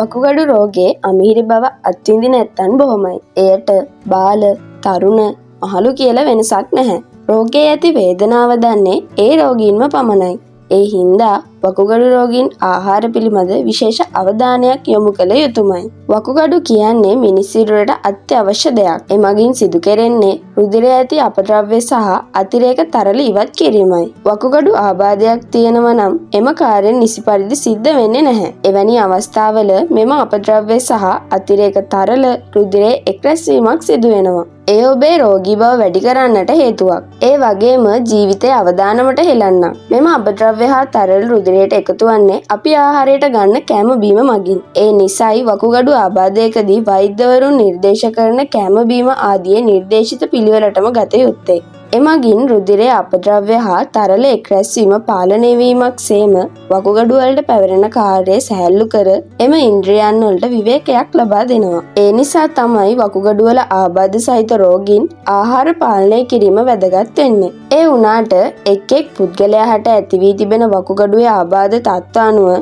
වකුගඩු රෝගයේ අමිහිරි බව අත්විඳින ඇත්තන් බොහොමයි. එයට බාල, තරුණ, මහලු කියලා වෙනසක් නැහැ. රෝගයේ ඇති වේදනාව දන්නේ ඒ රෝගීන්ම පමණයි. ඒ හින්දා වකුගඩු රෝගීන් ආහාර පිළිබඳ විශේෂ අවධානයක් යොමු කළ යුතුමයි. වකුගඩු කියන්නේ මිනිස් සිරුරට අත්‍යවශ්‍ය දෙයක්. එමගින් සිදු කෙරෙන්නේ රුධිරයේ ඇති අපද්‍රව්‍ය සහ අතිරේක තරල ඉවත් කිරීමයි. වකුගඩු ආබාධයක් තියෙනවා නම් එම කාර්යය නිසි පරිදි සිද්ධ වෙන්නේ නැහැ. එවැනි අවස්ථාවල මෙම අපද්‍රව්‍ය සහ අතිරේක තරල රුධිරයේ එක්රැස්වීමක් සිදු වෙනවා. එය ඔබේ රෝගී බව වැඩි කරන්නට හේතුවක්. ඒ වගේම ජීවිතයේ අවදානමට හෙළන්නක්. මෙම අපද්‍රව්‍ය හා තරල රුධිරයට එකතු වන්නේ අපි ආහාරයට ගන්න කෑම බීම මගින්. ඒ නිසයි වකුගඩු ආබාධයකදී වෛද්‍යවරුන් නිර්දේශ කරන කෑම බීම ආදියේ නිර්දේශිත පිළිවෙලටම ගත යුත්තේ. එමගින් රුධිරයේ අපද්‍රව්‍ය හා තරල එක්රැස්වීම පාලනය වීමක් සේම වකුගඩු වලට පැවරෙන කාර්යය සැහැල්ලු කර එම ඉන්ද්‍රියන් වලට විවේකයක් ලබා දෙනවා. ඒ නිසා තමයි වකුගඩු වල ආබාධ සහිත රෝගීන් ආහාර පාලනය කිරීම වැදගත් වෙන්නේ. ඒ වුණාට එක් එක් පුද්ගලයා හට ඇති වී තිබෙන වකුගඩුවේ ආබාධ තත්ත්ව අනුව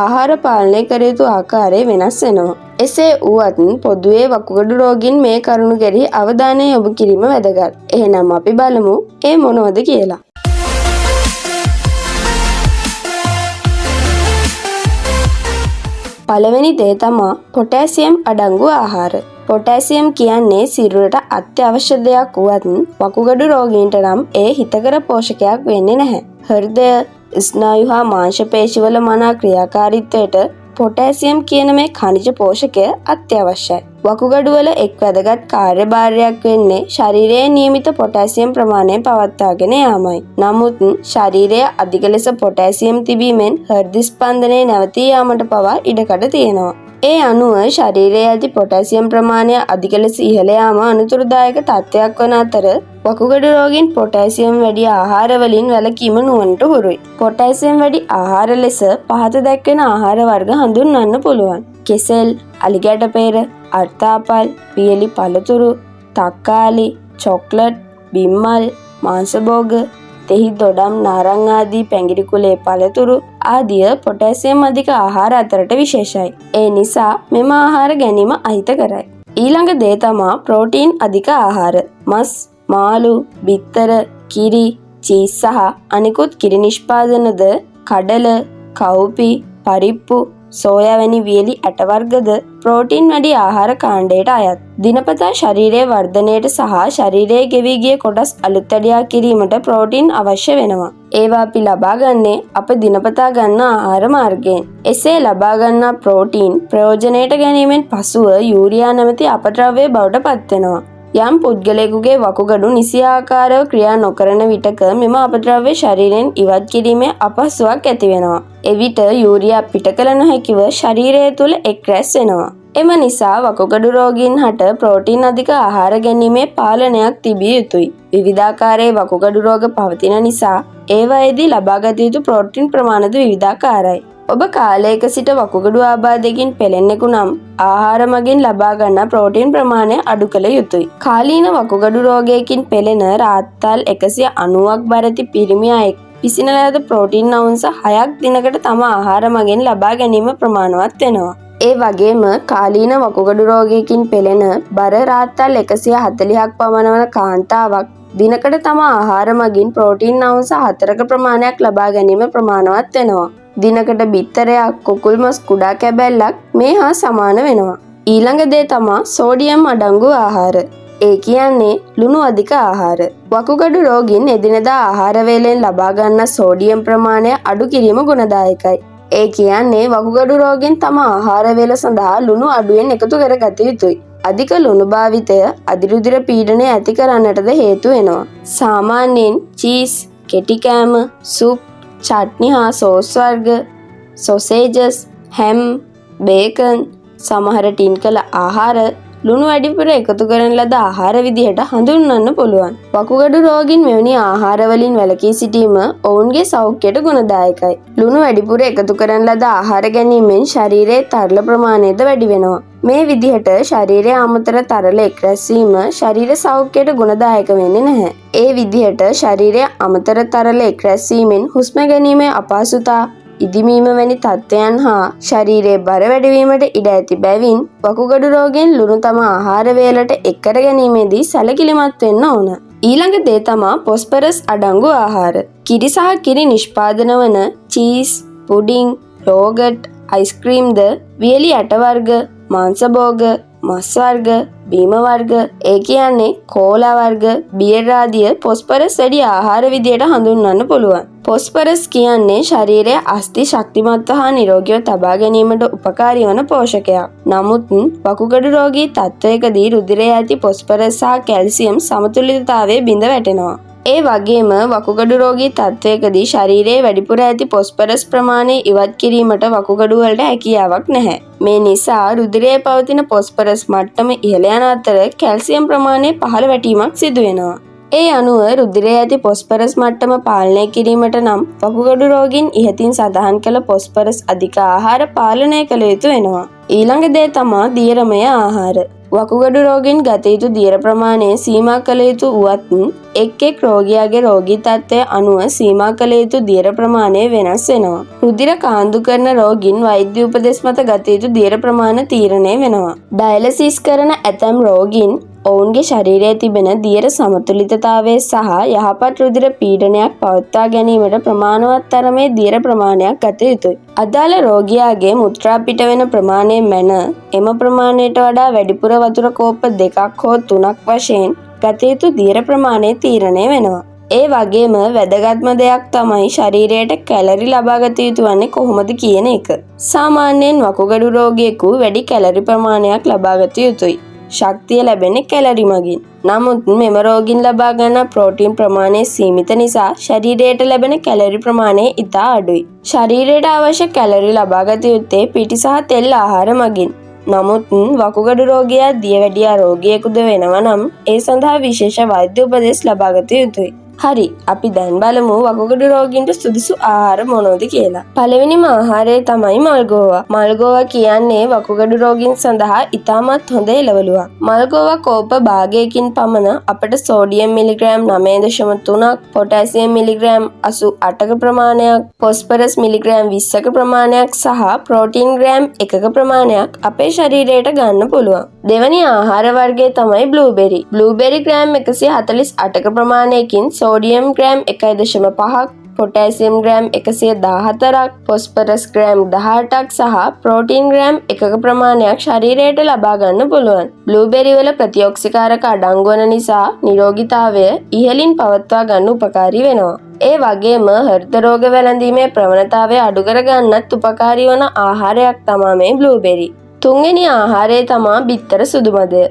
ආහාර පාලනය කර යුතු ආකාරය වෙනස් වෙනවා. එසේ වුවත් පොදුවේ වකුගඩු රෝගීන් මේ කරුණු කෙරෙහි අවධානය යොමු කිරීම වැදගත්. එහෙනම් අපි බලමු ඒ මොනවද කියලා. පළවෙනි දේ තමා පොටෑසියම් අඩංගු ආහාර. පොටෑසියම් කියන්නේ සිරුරට අත්‍යවශ්‍ය දෙයක් වුවත් වකුගඩු රෝගීන්ට නම් එය හිතකර පෝෂකයක් වෙන්නේ නැහැ. හෘදය, ස්නායු හා මාංශ පේශිවල මනා ක්‍රියාකාරීත්වයට පොටෑසියම් කියන මේ ඛනිජ පෝෂකය අත්‍යවශ්‍යයි. වකුගඩු වල එක් වැදගත් කාර්යභාරයක් වෙන්නේ ශරීරයේ නියමිත පොටෑසියම් ප්‍රමාණය පවත්වාගෙන යාමයි. නමුත් ශරීරයේ අධික ලෙස පොටෑසියම් තිබීමෙන් හෘද ස්පන්දනය නැවතී යාමට පවා ඉඩකඩ තියෙනවා. ඒ අනුව ශරීරයේ ඇති පොටෑසියම් ප්‍රමාණය අධික ලෙස ඉහළ යාම අනතුරුදායක තත්ත්වයක් වන අතර වකුගඩු රෝගීන් පොටෑසියම් වැඩි ආහාර වලින් වැළකීම නුවණට හුරුයි. පොටෑසියම් වැඩි ආහාර ලෙස පහත දැක්වෙන ආහාර වර්ග හඳුන්වන්න පුළුවන්. කෙසෙල්, අලිගැටපේර, අර්තාපල්, වියලි පළතුරු, තක්කාලි, චොක්ලට්, බිම්මල්, මාංශ භෝග, තෙහි දොඩම් නාරං ආදී පැඟිරි කුලයේ පළතුරු ආදිය පොටෑසියම් අධික ආහාර අතරට විශේෂයි. ඒ නිසා මෙම ආහාර ගැනීම අහිත කරයි. ඊළඟ දේ තමා ප්‍රෝටීන් අධික ආහාර. මස්, මාළු, බිත්තර, කිරි, චීස් සහ අනිකුත් කිරි නිෂ්පාදනද, කඩල, කව්පි, පරිප්පු, සෝයා වැනි වියලි ඇට වර්ගද ප්‍රෝටීන් වැඩි ආහාර කාණ්ඩයට අයත්. දිනපතා ශරීරයේ වර්ධනයට සහ ශරීරයේ ගෙවී ගිය කොටස් අලුත්වැඩියා කිරීමට ප්‍රෝටීන් අවශ්‍ය වෙනවා. ඒවා අපි ලබා ගන්නේ අප දිනපතා ගන්න ආහාර මාර්ගයෙන්. එසේ ලබා ගන්නා ප්‍රෝටීන් ප්‍රයෝජනයට ගැනීමෙන් පසුව යූරියා නැමැති අපද්‍රව්‍ය බවට පත්වෙනවා. යම් පුද්ගලයෙකුගේ වකුගඩු නිසි ආකාරව ක්‍රියා නොකරන විටක මෙම අපද්‍රව්‍ය ශරීරයෙන් ඉවත් කිරීමේ අපහසුාවක් ඇති වෙනවා. එවිට යූරියා පිට කළ නොහැකිව ශරීරය තුළ එක් රැස් වෙනවා. එම නිසා වකුගඩු රෝගීන් හට ප්‍රෝටීන් අධික ආහාර ගැනීමේ පාලනයක් තිබිය යුතුයි. විවිධාකාරයේ වකුගඩු රෝග පවතින නිසා ඒවායේදී ලබාගත යුතු ප්‍රෝටීන් ප්‍රමාණද විවිධාකාරයි. ඔබ කාලයක සිට වකුගඩු ආබාධයකින් පෙළෙන්නෙකු නම් ආහාර මගින් ලබා ගන්නා ප්‍රෝටීන් ප්‍රමාණය අඩු කළ යුතුයි. කාලීන වකුගඩු රෝගයකින් පෙළෙන රාත්තල් 190ක් බරැති පිරිමි අයෙක් පිසින ලද ප්‍රෝටීන් අවුන්ස 6ක් දිනකට තම ආහාර මගින් ලබා ගැනීම ප්‍රමාණවත් වෙනවා. ඒ වගේම කාලීන වකුගඩු රෝගයකින් පෙළෙන බර රාත්තල් 140ක් පමණ වන කාන්තාවක් දිනකට තම ආහාර මගින් ප්‍රෝටීන් අවුන්ස 4ක ප්‍රමාණයක් ලබා ගැනීම ප්‍රමාණවත් වෙනවා. දිනකට බිත්තරයක්, කුකුල් මස් කුඩා කැබැල්ලක් මේ හා සමාන වෙනවා. ඊළඟ දේ තමා සෝඩියම් අඩංගු ආහාර. ඒ කියන්නේ ලුණු අධික ආහාර. වකුගඩු රෝගීන් එදිනෙදා ආහාර වේලෙන් ලබා ගන්නා සෝඩියම් ප්‍රමාණය අඩු කිරීම ගුණදායකයි. ඒ කියන්නේ වකුගඩු රෝගීන් තම ආහාර වේල සඳහා ලුණු අඩුවෙන් එකතු කරගත යුතුයි. අධික ලුණු භාවිතය අධිරුධිර පීඩනය ඇති කරන්නටද හේතු වෙනවා. සාමාන්‍යයෙන් චීස්, කෙටි කෑම, සුප්, චට්නි හා සෝස් වර්ග, සොසේජස්, හැම්, බේකන්, සමහර ටින් කළ ආහාර ලුණු වැඩිපුර එකතු කරන ලද ආහාර විදිහට හඳුන්වන්න පුළුවන්. වකුගඩු රෝගීන් මෙවැනි ආහාර වලින් වැළකී සිටීම ඔවුන්ගේ සෞඛ්‍යයට ගුණදායකයි. ලුණු වැඩිපුර එකතු කරන ලද ආහාර ගැනීමෙන් ශරීරයේ තරල ප්‍රමාණයද වැඩි වෙනවා. මේ විදිහට ශරීරයේ අමතර තරල එක්රැස්වීම ශරීර සෞඛ්‍යයට ගුණදායක වෙන්නේ නැහැ. ඒ විදිහට ශරීරයේ අමතර තරල එක්රැස්වීමෙන් හුස්ම ගැනීමේ අපහසුතා, ඉදිමීම වැනි තත්ත්වයන් හා ශරීරයේ බර වැඩිවීමට ඉඩ ඇති බැවින් වකුගඩු රෝගීන් ලුණු තම ආහාර වේලට එක් කර ගැනීමේදී සැලකිලිමත් වෙන්න ඕන. ඊළඟ දේ තමා පොස්පරස් අඩංගු ආහාර. කිරි සහ කිරි නිෂ්පාදන වන චීස්, පුඩින්, යෝගට්, අයිස්ක්‍රීම්ද, වියලි ඇට වර්ග, මාංශ භෝග, මස් වර්ග, බීම වර්ග, ඒ කියන්නේ කෝලා වර්ග, බියර් ආදිය පොස්පරස් වැඩි ආහාර විදියට හඳුන්වන්න පුළුවන්. පොස්පරස් කියන්නේ ශරීරයේ අස්ථි ශක්තිමත්ව හා නිරෝගීව තබා ගැනීමට උපකාරී වන පෝෂකයක්. නමුත් වකුගඩු රෝගී තත්ත්වයකදී රුධිරයේ ඇති පොස්පරස් සහ කැල්සියම් සමතුලිතතාවය බිඳ වැටෙනවා. ඒ වගේම වකුගඩු රෝගී තත්ත්වයකදී ශරීරයේ වැඩිපුර ඇති පොස්පරස් ප්‍රමාණය ඉවත් කිරීමට වකුගඩු වලට හැකියාවක් නැහැ. මේ නිසා රුධිරයේ පවතින පොස්පරස් මට්ටම ඉහළ යන අතර කැල්සියම් ප්‍රමාණය පහළ වැටීමක් සිදු වෙනවා. ඒ අනුව රුධිරයේ ඇති පොස්පරස් මට්ටම පාලනය කිරීමට නම් වකුගඩු රෝගීන් ඉහතින් සඳහන් කළ පොස්පරස් අධික ආහාර පාලනය කළ යුතු වෙනවා. ඊළඟ දේ තමා දියරමය ආහාර. වකුගඩු රෝගීන් ගත යුතු දියර ප්‍රමාණය සීමා කළ යුතු වුවත් එක් එක් රෝගියාගේ රෝගී තත්ත්වය අනුව සීමා කළ යුතු දියර ප්‍රමාණය වෙනස් වෙනවා. රුධිර කාන්දු කරන රෝගීන් වෛද්‍ය උපදෙස් මත ගත යුතු දියර ප්‍රමාණ තීරණය වෙනවා. ඩයලිසිස් කරන ඇතැම් රෝගීන් ඔවුන්ගේ ශරීරයේ තිබෙන දියර සමතුලිතතාවය සහ යහපත් රුධිර පීඩනයක් පවත්වා ගැනීමට ප්‍රමාණවත් තරමේ දියර ප්‍රමාණයක් ගත යුතුයි. අදාළ රෝගියාගේ මුත්‍රා පිට වෙන ප්‍රමාණය මැන එම ප්‍රමාණයට වඩා වැඩිපුර වතුර කෝප්ප 2ක් හෝ 3ක් වශයෙන් ගත යුතු දියර ප්‍රමාණය තීරණය වෙනවා. ඒ වගේම වැදගත්ම දෙයක් තමයි ශරීරයට කැලරි ලබා ගත යුතු වන්නේ කොහොමද කියන එක. සාමාන්‍යයෙන් වකුගඩු රෝගියෙකු වැඩි කැලරි ප්‍රමාණයක් ලබා ගත යුතුයි. ශක්තිය ලැබෙන්නේ කැලරි මගින්. නමුත් මෙම රෝගීන් ලබා ගන්නා ප්‍රෝටීන් ප්‍රමාණය සීමිත නිසා ශරීරයට ලැබෙන කැලරි ප්‍රමාණය ඉතා අඩුයි. ශරීරයට අවශ්‍ය කැලරි ලබා ගත යුත්තේ පිටි සහ තෙල් ආහාර මගින්. නමුත් වකුගඩු රෝගියා දියවැඩියා රෝගියෙකුද වෙනවා නම් ඒ සඳහා විශේෂ වෛද්‍ය උපදෙස් ලබා ගත යුතුයි. හරි, අපි දැන් බලමු වකුගඩු රෝගීන්ට සුදුසු ආහාර මොනවද කියලා. පළවෙනිම ආහාරය තමයි මල්ගෝවා. මල්ගෝවා කියන්නේ වකුගඩු රෝගීන් සඳහා ඉතාමත් හොඳ එළවලුවක්. මල්ගෝවා කෝප භාගයකින් පමණ අපට සෝඩියම් මිලිග්‍රෑම් 9.3ක්, පොටෑසියම් මිලිග්‍රෑම් 88ක ප්‍රමාණයක්, ෆොස්ෆරස් මිලිග්‍රෑම් 20ක ප්‍රමාණයක් සහ ප්‍රෝටීන් ග්‍රෑම් 1ක ප්‍රමාණයක් අපේ ශරීරයට ගන්න පුළුවන්. දෙවැනි ආහාර වර්ගය තමයි බ්ලූබෙරි. බ්ලූබෙරි ග්‍රෑම් 148ක ප්‍රමාණයකින් සෝඩියම් ග්‍රෑම් 1.5ක්, පොටෑසියම් ග්‍රෑම් 114ක්, ෆොස්ෆරස් ග්‍රෑම් 18ක් සහ ප්‍රෝටීන් ග්‍රෑම් 1ක ප්‍රමාණයක් ශරීරයට ලබා ගන්න පුළුවන්. බ්ලූබෙරි වල ප්‍රතිඔක්සිකාරක අඩංගු වන නිසා නිරෝගීතාවය ඉහළින් පවත්වා ගන්න උපකාරී වෙනවා. ඒ වගේම හෘද රෝග වැළඳීමේ ප්‍රවණතාවය අඩු කරගන්නත් උපකාරී වන ආහාරයක් තමා මේ බ්ලූබෙරි. තුන්වෙනි ආහාරය තමා බිත්තර සුදුමදය.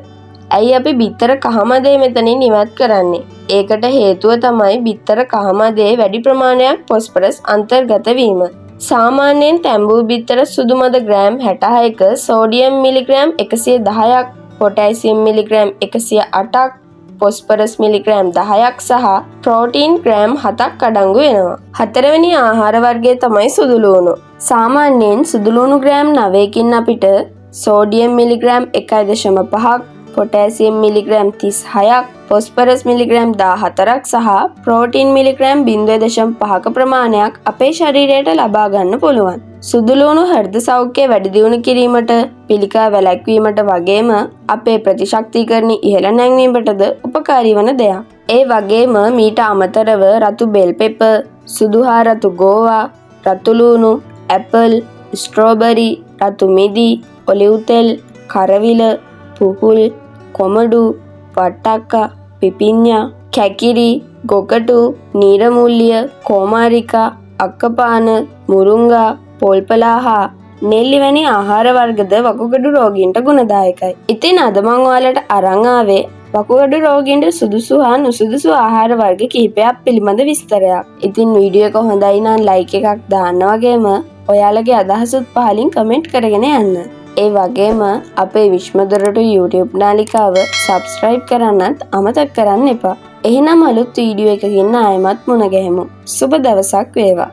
ඇයි අපි බිත්තර කහමදේ මෙතනින් ඉවත් කරන්නේ? ඒකට හේතුව තමයි බිත්තර කහමදේ වැඩි ප්‍රමාණයක් ෆොස්ෆරස් අන්තර්ගත වීම. සාමාන්‍යයෙන් තැඹූ බිත්තර සුදුමද ග්‍රෑම් 66ක සෝඩියම් මිලිග්‍රෑම් 110ක්, පොටෑසියම් මිලිග්‍රෑම් 108ක්, ෆොස්ෆරස් මිලිග්‍රෑම් 10ක් සහ ප්‍රෝටීන් ග්‍රෑම් 7ක් අඩංගු වෙනවා. හතරවෙනි ආහාර වර්ගය තමයි සුදුලූණු. සාමාන්‍යයෙන් සුදුලූණු ග්‍රෑම් 9කින් අපිට සෝඩියම් මිලිග්‍රෑම් 1.5ක්, පොටෑසියම් මිලිග්‍රෑම් 36ක්, ෆොස්ෆරස් මිලිග්‍රෑම් 14ක් සහ ප්‍රෝටීන් මිලිග්‍රෑම් 0.5ක ප්‍රමාණයක් අපේ ශරීරයට ලබා ගන්න පුළුවන්. සුදුලූණු හෘද සෞඛ්‍ය වැඩි දියුණු කිරීමට, පිළිකා වැළැක්වීමට වගේම අපේ ප්‍රතිශක්තිකරණ ඉහළ නැංවීමටද උපකාරී වන දෙයක්. ඒ වගේම මීට අමතරව රතු බෙල් පෙපර්, සුදු හා රතු ගෝවා, රතු ලූණු, ඇපල්, ස්ට්‍රෝබෙරි, රතු මිදි, ඔලිව් තෙල්, කරවිල, පුහුල්, කොමඩු, වට්ටක්කා, පිපිඤ්ඤා, කැකිරි, ගොකටු, නීරමුල්ලිය, කෝමාරිකා, අක්කපාන, මුරුංගා, පොල්පලා හා නෙල්ලි වැනි ආහාර වර්ගද වකුගඩු රෝගීන්ට ගුණදායකයි. ඉතින් අද මං ඔයාලට අරන් ආවේ වකුගඩු රෝගීන්ට සුදුසු හා නුසුදුසු ආහාර වර්ග කිහිපයක් පිළිබඳ විස්තරයක්. ඉතින් වීඩියෝ එක හොඳයි නම් ලයික් එකක් දාන්න වගේම ඔයාලගේ අදහසුත් පහලින් කමෙන්ට් කරගෙන යන්න. ඒ වගේම අපේ විශ්ම දොරටු YouTube නාලිකාව සබ්ස්ක්‍රයිබ් කරන්නත් අමතක කරන්න එපා. එහෙනම් අලුත් වීඩියෝ එකකින් ආයෙමත් මුණ ගැහෙමු. සුබ දවසක් වේවා.